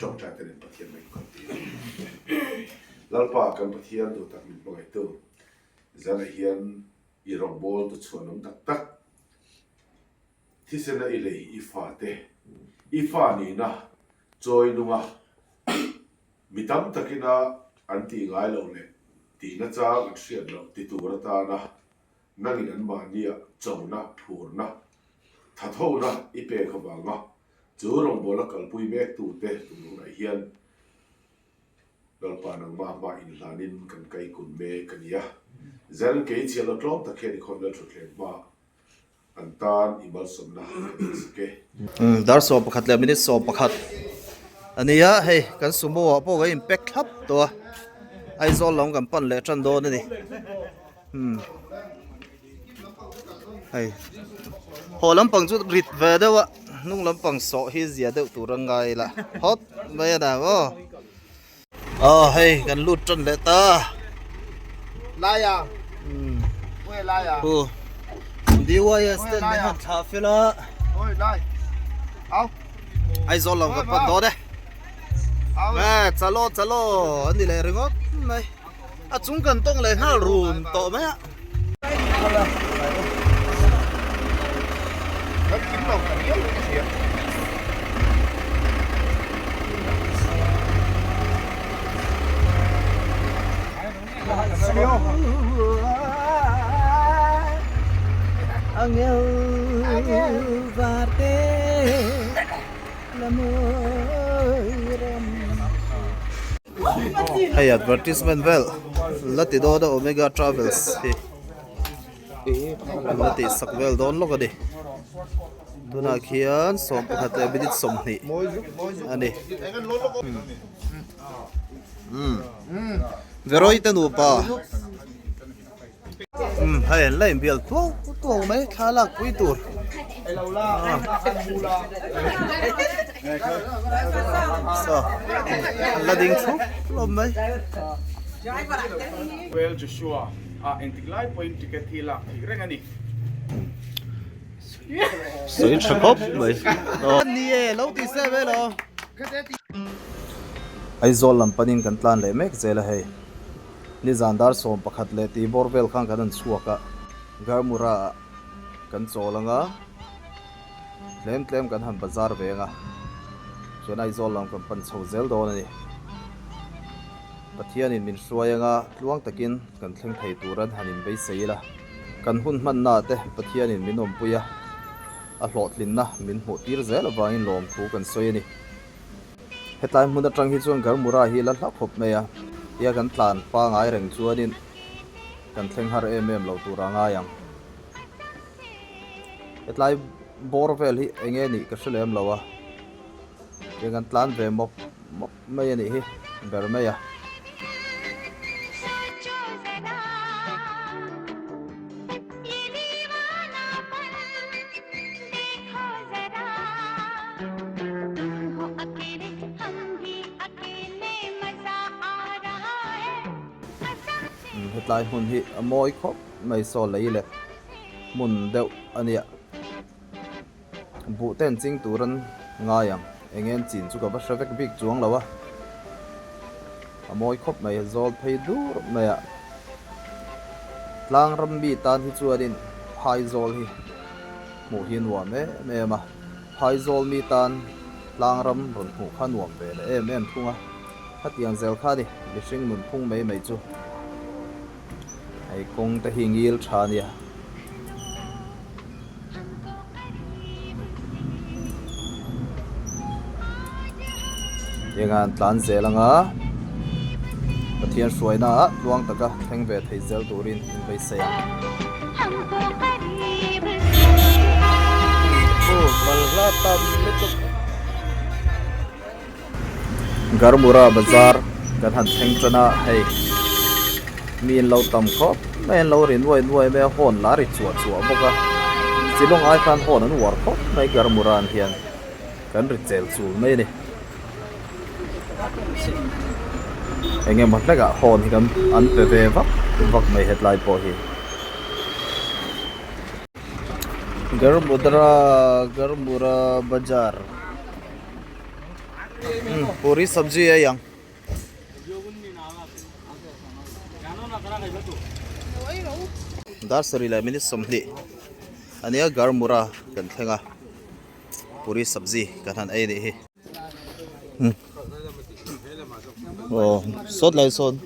Ṭawngṭai telin Pathian mai kan ti a. Lalpa kan Pathian duh tak min hmangaihtu, zanah hian i rawngbâwl tu chhuanawm tak tak, thisena i lei i fate, i fa nihna chawi nunga mi tam takina an tih ngai loh leh tihna chang an hriat loh ti tur atana nangin anmahnia chona, phurna, thathona i pek avanga chu rawngbawla kalpui mektute tun hunah hian Lalpa nangmah hma inhlanin kan kaikun mek a ni a. Zen kei chhiah lo tlawm tak hian i khawvel thutthleng hmaah an tan i malsawmna kan insak e. Dar 11 leh minute 11 a ni a, hei kan sumo ah pawh kan in pack thlap tawh a, Aizawl lam kan pan leh tan dawn a ni. Umm hei haw lampang chu rit ve deuh a hnung lampang sawh hi zia deuh tur a ngai la hawt mai a dah maw aw hei kan lut tan leh ta laia umm hu DYS ten min han thlah fel a Aizawl lam kan pan dawn e chalo chalo an ni leh ringawt mai. A chung kan tawng leh nghal run tawh mai a. Hei advertisement vel la ti dawn a Omega Travels hi la tih sak vel dawn lawk a ni tunah khian 11 leh minute 20 a ni Veroi te nupa Umm hei an la inbial tuau tuau mai thla lak pui tur saw an la ding thup hlawm mai. Well Joshua ah engtik lai pawhin ticket hi lak theih reng a ni. Sawi tha khawp mai. Ni e lo ti se ve lo. Aizawl lam panin kan tlan leh mek zel a hei. Nizan dar 11 leh tih bawr vel khan kan han chhuak a, Garmura ah kan chawl ang a, tlem tlem kan han bazar ve ang a, chuan Aizawl lam kan pan chho zel dawn a ni. Pathianin min hruai ang a, tluang takin kan thleng thei tur an han inbeisei ila, kan hun hmanna te Pathianin min awmpui a, a hlawhtlinna min hmuh tir zel avangin lawmthu kan sawi a ni. Hetlai hmun atang hi chuan Garmura hi la hla khawp mai a, tia kan tlan pangai reng chuanin kan thleng har em em lo tur a ngai ang. Hetlai bawr vel hi eng nge nih ka hre lem lo a, tia kan tlan ve mawp mawp mai a nih hi ber mai a. Hetlai hmun hi a mawi khawp mai saw lei leh hmun deuh a nia buh te an ching tur an ngai ang eng nge an chin chu ka va hre vek bik chuang lo a a mawi khawp mai zawl phei dur mai a tlang ram mi tan hi chuanin phaizawl hi hmuh hi nuam em em a phaizawl mi tan tlang ram rawn hmuh kha nuam ve leh em em thung a khatiang zel kha a ni mihring nun phung mai mai chu hei kawng te hi ngil tha a nia. Tianga an tlan zel anga Pathian hruaina ah tluang taka thleng ve thei zel turin in beisei ang. Garmura bazar kan han thleng tan a hei mi an lo tam khawp mai an lo ri nuai nuai mai a hawn la ri chuah chuah bawk a Shillong ai khan hawn an uar khawp mai Garmura an hian kan ri chel chul mai a ni eng emaw hlekah hawn hi kan an pe ve vak vak mai hetlai pawh hi. Garmudra Garmura bazar. Puri sabji ei ang. Dar sarih leh minute 20 a nia Garmura kan thleng a puri sabji kan han ei nih hi. Aw sawt lai sawn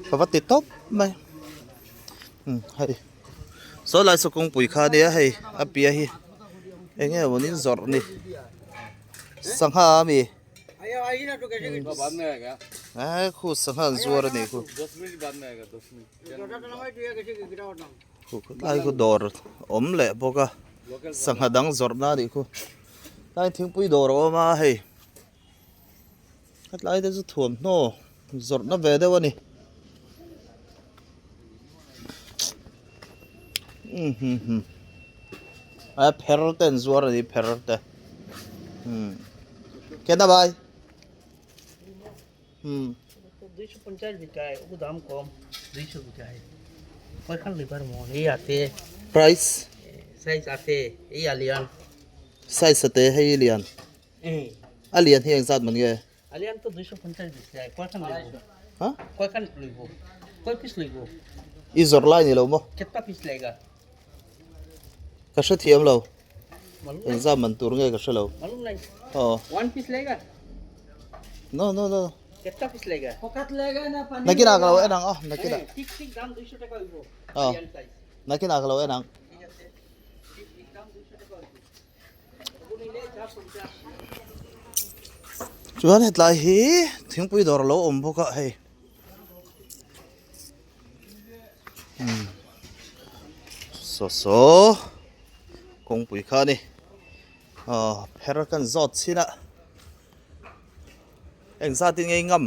ka va ti tawp mai hei saw lai saw kawngpui kha ania hei a piah hi eng nge maw nin zawrh ni sangha ami eh khu sangha an zuar anih khu khu tlai khu dawr awm leh bawk a sangha dang zawrh na anih khu tlai thingpui dawr a awm a hei hetlai te chu thuamhnaw zawrhna ve deuh a ni a pher te an zuar a ni pher te umm kena bhai umm. Price size ate hei lian a lian hi engzat man nge? Ha? I zawrh lai ni lo maw? Ka hre thiam lo. Engzat man tur nge ka hre lo. Aw. No no no. Nakinah ka lo en ang aw nakinah. Aw nakinah ka lo en ang. Chuan hetlai hi thingpui dawr a lo awm bawk a hei umm saw saw kawngpui kha a ni aw pher kan zawt chhin a engzat in ngei ngam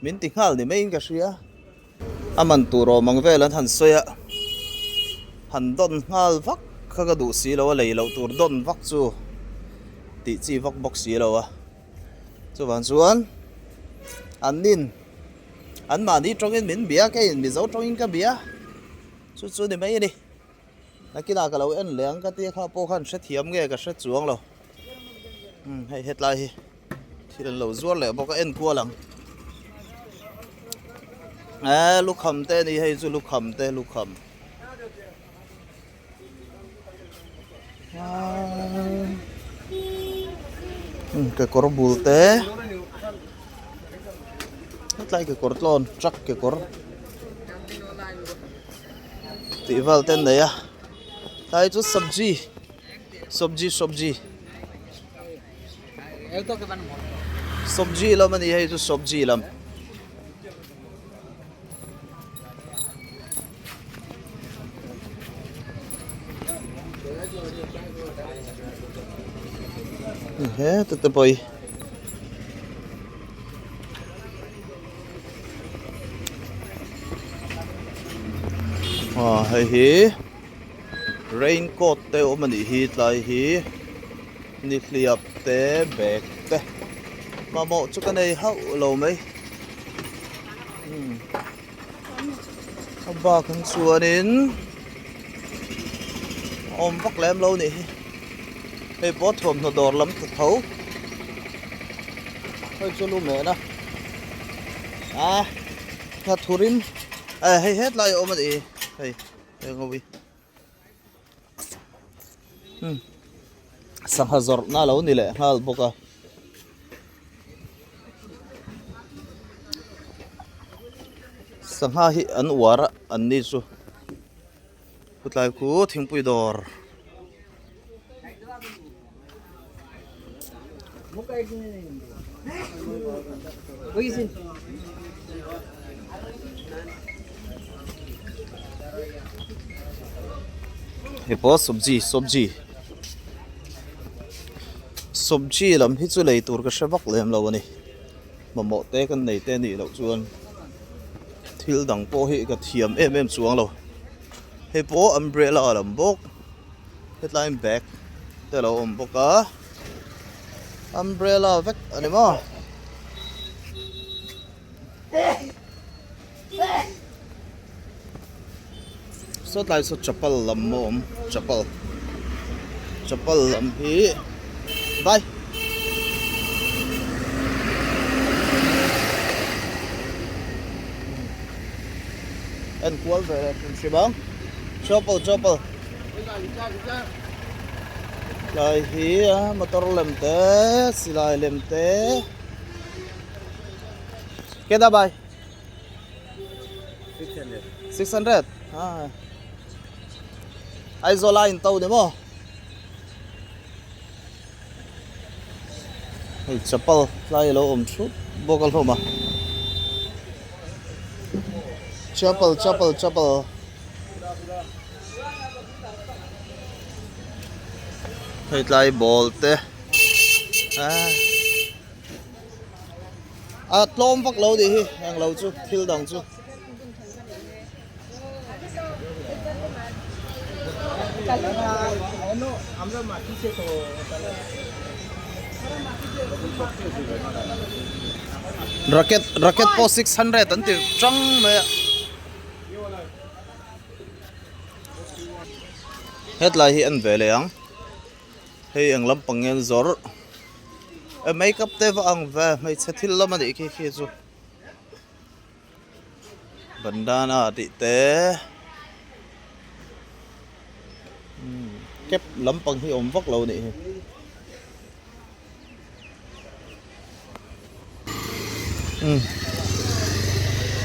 min ti nghal ni maiin ka hria a man tur awm ang vel an han sawi a han dawn nghal vak kha ka duh si lo a lei loh tur dawn vak chu tih chi vak bawk si lo a chuvang chuan an nin an mahni tawngin min bia keiin mizo tawngin ka bia chu chu ni mai a ni. Nakinah ka lo en leh ang ka tia kha pawh khan hrethiam nge ka hre chuang lo. Umm hei hetlai hi thil an lo zuar leh bawk a en kual ang. Eh lukham te a ni hei chu lukham te lukham. Umm kekawr bul te hetlai kekawr tlawn truck kekawr. Tih vel te an nei a tlai chu sabji sabji sabji sabji lam a ni hei chu sabji lam. Heta te pawh hi. Aw hei hi rain coat te awm a nih hi tlai hi nihliap te bag te mamawh chu ka nei hauh lo mai umm a bak ang chuanin a awm vak lem lo a nih hi hei pawh thuamhnaw dawr lam ta tho hei chu lu mehna a hna thurin eh hei hetlai a awm a nih hi hei hei ngawi umm sangha zawrhna a lo ni leh nghal bawk a. Sangha hi an uar a an ni chu khutlai khu thingpui dawr. Hei pawh sabji sabji sabji lam hi chu lei tur ka hre vak lem lo a ni mamawh te kan nei te anih loh chuan thil dang pawh hi ka thiam em em chuang lo hei pawh umbrella lam bawk. Hetlai bag te alo awm bawk a umbrella vek a ni maw. Saw tlai saw chapal lam a awm chapal chapal lam hi vai. En kual ve leh hrim hrim ang. Chapel chapel. Tlai hi a motor lem te silai lem te. Keda bhai. 600. 600. Ah. Aizawl a in to ni maw? Hei chapal tlai alo awm thup bawk a hlawm a chapal chapal chapal hei tlai ball te ah a tlawm vak lo nih hi englo chu thil dang chu. Racket racket pawh 600 an ti tang mai a hetlai hi en ve leh ang hei eng lampang nge an zawrh makeup te va ang ve hmeichhe thil lam a nih khi khi chu. Bandana tih te cap lampang hi awm vak lo a nih hi.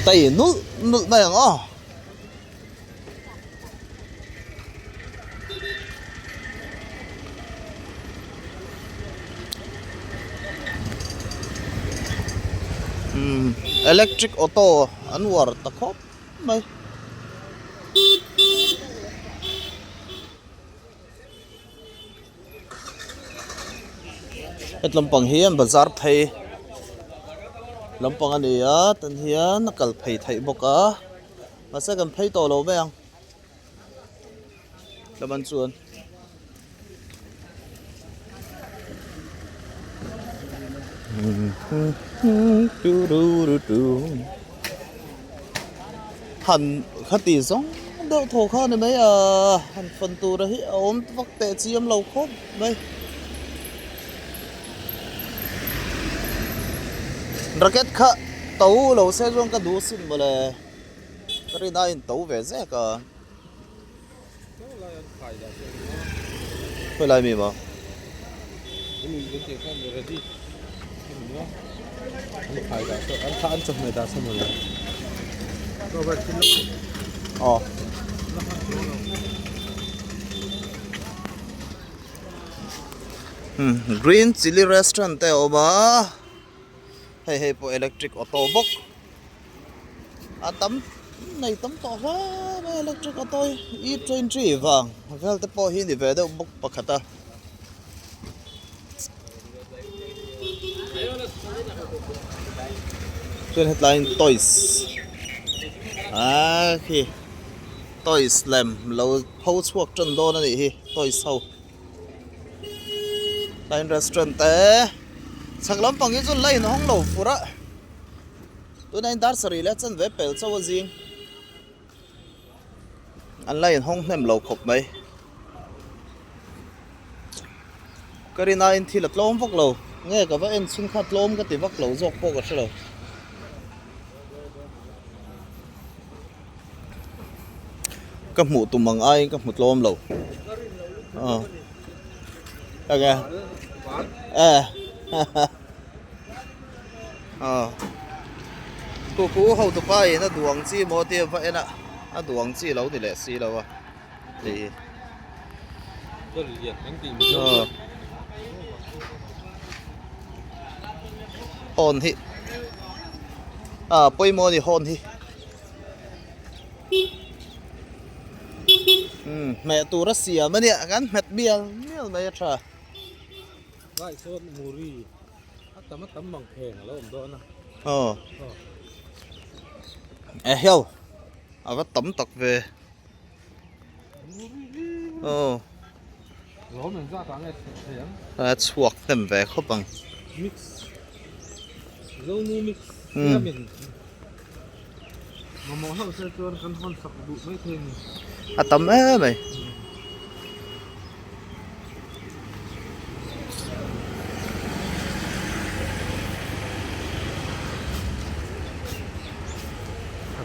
Tei nulh nulh mai ang aw. Umm electric auto an uar ta khawp mai. Het lampang hi an bazar phei lampang a ni a tan hian a kal phei theih bawk a. Mahse kan phei tawh lo mai ang tlaman chuan han khati zawng deuh thaw kha a ni mai a han fan tura hi a awm vak teh chiam lo khawp mai racket kha to lo se chuan ka duh sin mawle. Ka rin a in to ve zek a. Khawi lai mi maw? Aw. Green chilli restaurant te a awm a. Hei hei pawh electric auto bawk. A tam nei tam tawh hle mai electric auto hi e twenty vang vel te pawh hi ni ve deuh bawk pakhat a. Chuan hetlaiin toys ah khi toys lem lo pho chhuak tan dawn a nih hi toys ho. Tlaiin restaurant te chhak lampang hi chu line hawng lo fur a. Tunah hian dar sarih leh chanve pel chauh a zing. An la inhawng hnem lo khawp mai. Ka rin aiin thil a tlawm vak lo. Nge ka va en chhun kha tlawm ka ti vak lo zawk pawh ka hre lo. Ka hmuh tum ang aiin ka hmu tlawm lo. Aw. Enge? Eh. Aw ku ku ho tu pa in a duh ang chi maw tia va en a a duh ang chi lo ni leh si lo a hei hi aw hawn hi a pawimawh a ni hawn hi umm hmeh tur a siam a nia kan hmet mial mial mai a tha. A tam a tam mang pheng a lo awm dawn a. Aw. E heo. A va tam tak ve. Aw. Lawm eng zat ah nge thei ang. A chhuak hnem ve khawp ang. Mix. Zonu mix. Siamin. Mamawh hlauh se chuan kan hawn sak duh mai thei a ni. A tam em mai.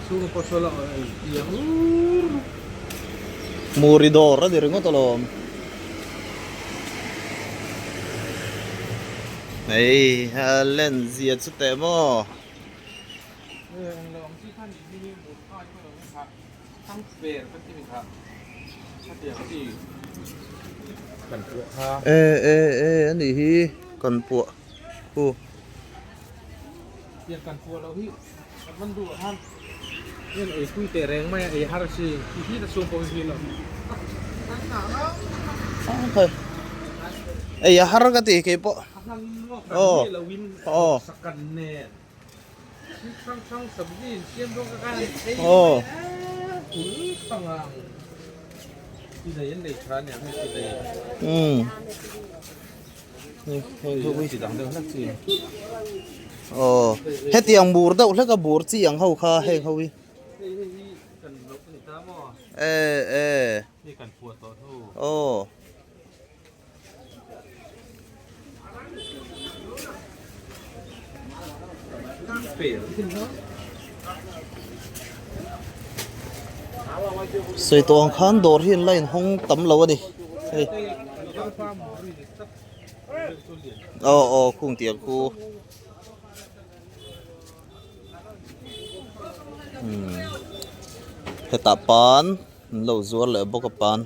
Chhunga pawh saw la iang ur. Muri dawr a ni ringawt alawm. Hei a len zia chu teh maw. E e e a nih hi kan puah khu. Ei a har ka ti keipawh aw aw. Aw. Umm. Aw. Hetiang bur deuh hlek a bur chi ang ho kha heng ho hi. E e. Aw. Sawi tawh ang khan dawr hi an la inhawng tam lo a ni hei aw aw khung tiang khu umm hetah pan an lo zuar leh bawk a pan.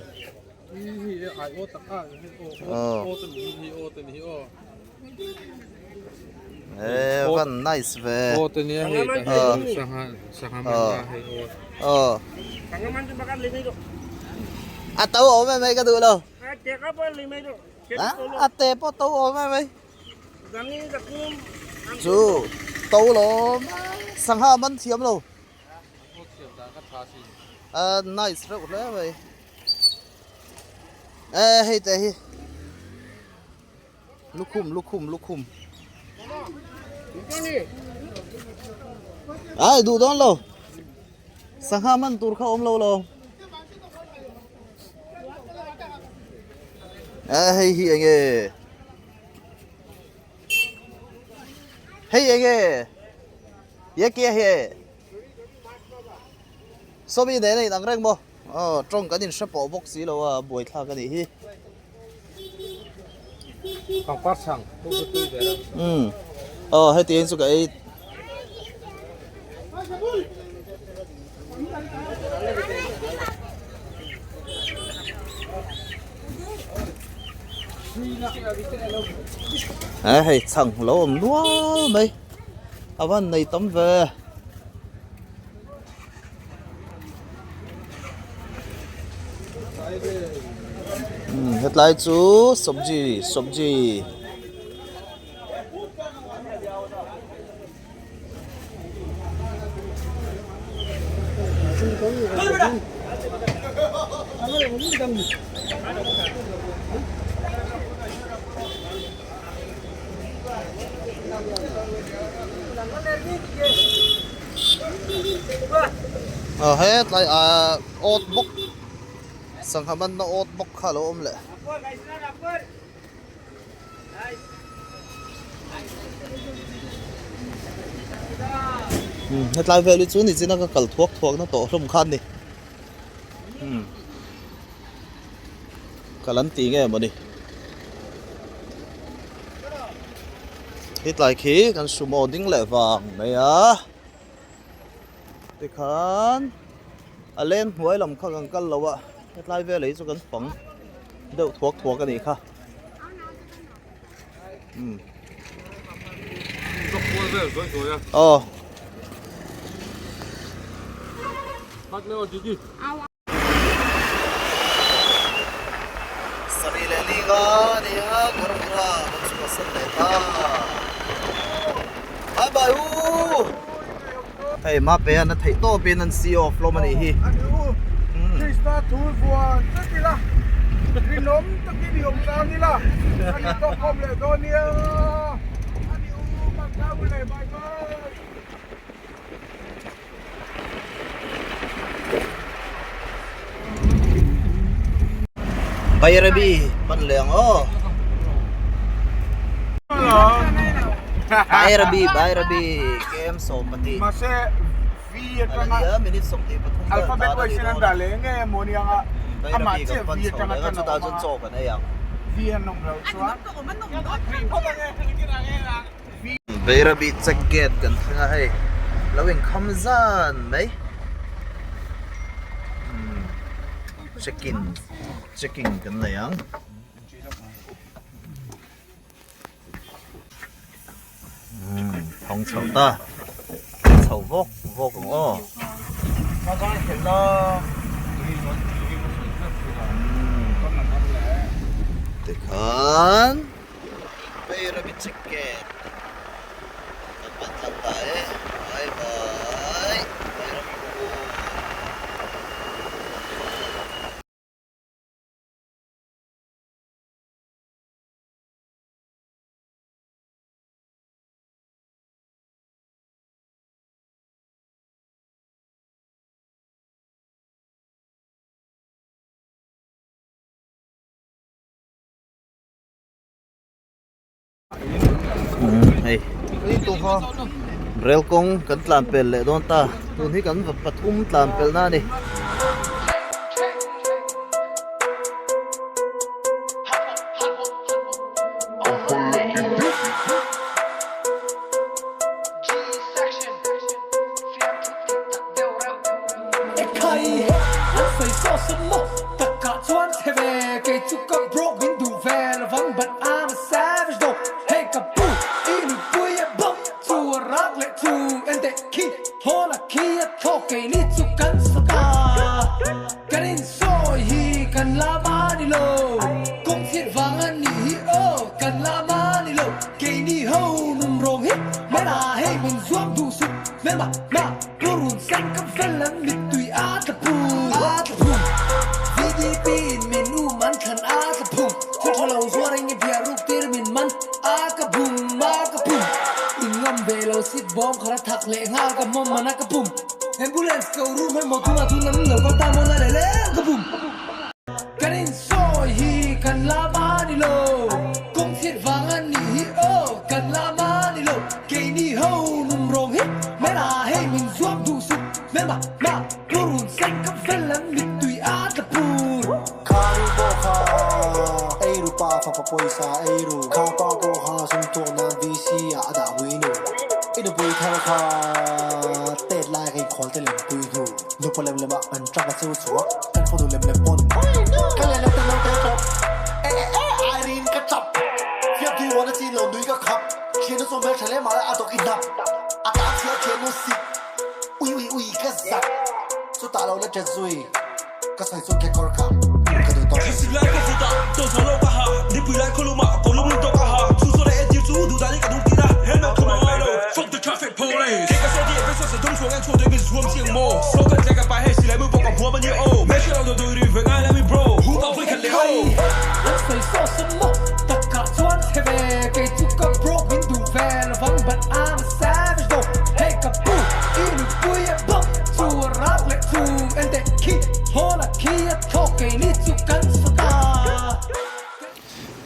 Eee van nice ve a to awm em mai ka duh lo a te pawh to awm em mai chu to lawm sangha man thiam lo a nice reuh hle mai. E hei te hi lukhum lukhum lukhum ai duh dawn lo sangha man tur kha awm lo lo e hei hi enge hei enge ye kia hi sawmi nen a inang reng maw Aw tawng kan inhre pawh bawk si lo a buaithlak a nih hi. Pangpar chhang pawh chu tui ve reuh. Umm aw heti hian chu ka ei. He hei chhang lo awm nual mai a van nei tam ve. Hetlai chu sabji sabji Aw hetlai ah awt bawk sangha manna awt bawk kha alo awm leh. Hetlai vel hi chu nichina ka kal thuak thuak na tawh hlawm kha a ni. Kal an ti nge mawni. Hetlai khi kan sumo ding leh vang mai a. Tikhan a leng hnuai lam kha kan kal lo a hetlai vel hi chu kan fang deuh thuak thuak a nih kha. Umm. Aw. Sarih leh linga a ni a, Kawrpura kan chhuahsan leh ta. Bye bye u! Hei Mapean a theih tawpin an see off hlawm a nih hi. Krista thu vuan vek ila, rinawm takin i awm tlang ila, kan intawkkhawm leh dawn nia. A ni u, Mangtha u le, bye bye. Bairabi pan leh ang aw. Bairabi Bairabi KM 10. Mahse. V atanga alphabet wise in an dah leh nge maw ni anga amah chiah V atanga tan a awm a V an awm loh chuan Bairabi check gate kan thleng a hei lo inkham zan mai check in checking kan nei ang. Thawng chho ta chho vawk vawk ang aw tikhan Bairabi chicken kan pan tlang ta e bye bye Bairabi Hei rel kawng kan tlan pel leh dawn ta tun hi kan pathum tlan pelna a ni.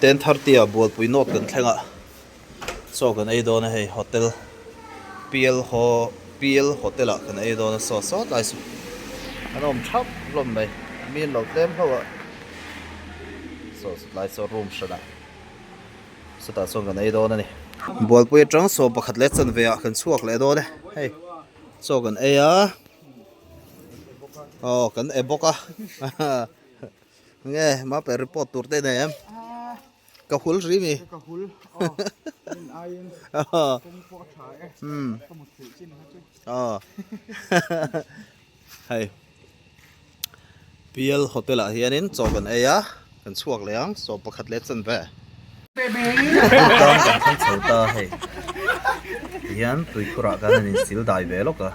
10:30 ah Bualpui North kan thleng a, chaw kan ei dawn a hei hotel PL ho PL hotel ah kan ei dawn a saw saw tlai saw an awm thap hlawm mai mi an lo tlem hlauh a saw saw tlai saw room hran ah sawtah chuan kan ei dawn a ni. Bualpui atang saw pakhat leh chanve ah kan chhuak leh dawn e hei chaw kan ei a aw kan e bawk a. Nge mah pe report tur te nei em? Ka hul ri mi. Ka hul. Aw. Min aiin kawng pawh a tha e. Ka mut theih chin kha chu. Aw. Hei. PL Hotel ah hianin chaw kan ei a, kan chhuak leh ang, chaw pakhat leh chanve. Tang kan thleng chho ta hei. Tihian tuikhurah khan an insil dai ve lawk a.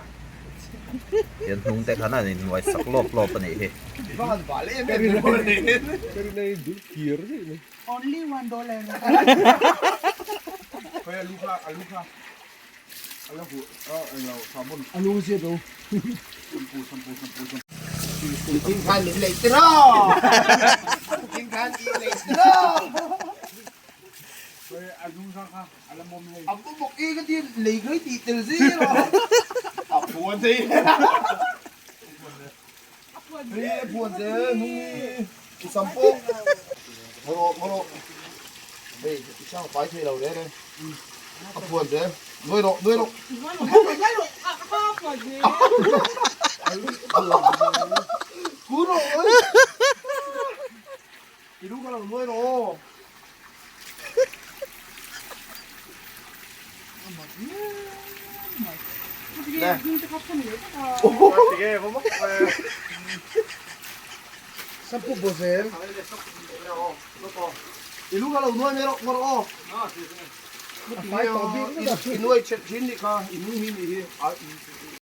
Hian hnung te khan an inhnuai sak lawp lawp a nih hi. Puan thei. Hei puan zel hnung hi i sam pawh. Ngawrawh ngawrawh. Hei i sang fai thei lo reng reng. A puan zel. Nuai rawh nuai rawh. Kun rawh oi. I lu ka lo nuai rawh aw. Sampu Bozel. I lu ka lo nuai mai rawh ngawr aw. A fai tawh bik I nuai thin nih kha i hnung hi nih hi.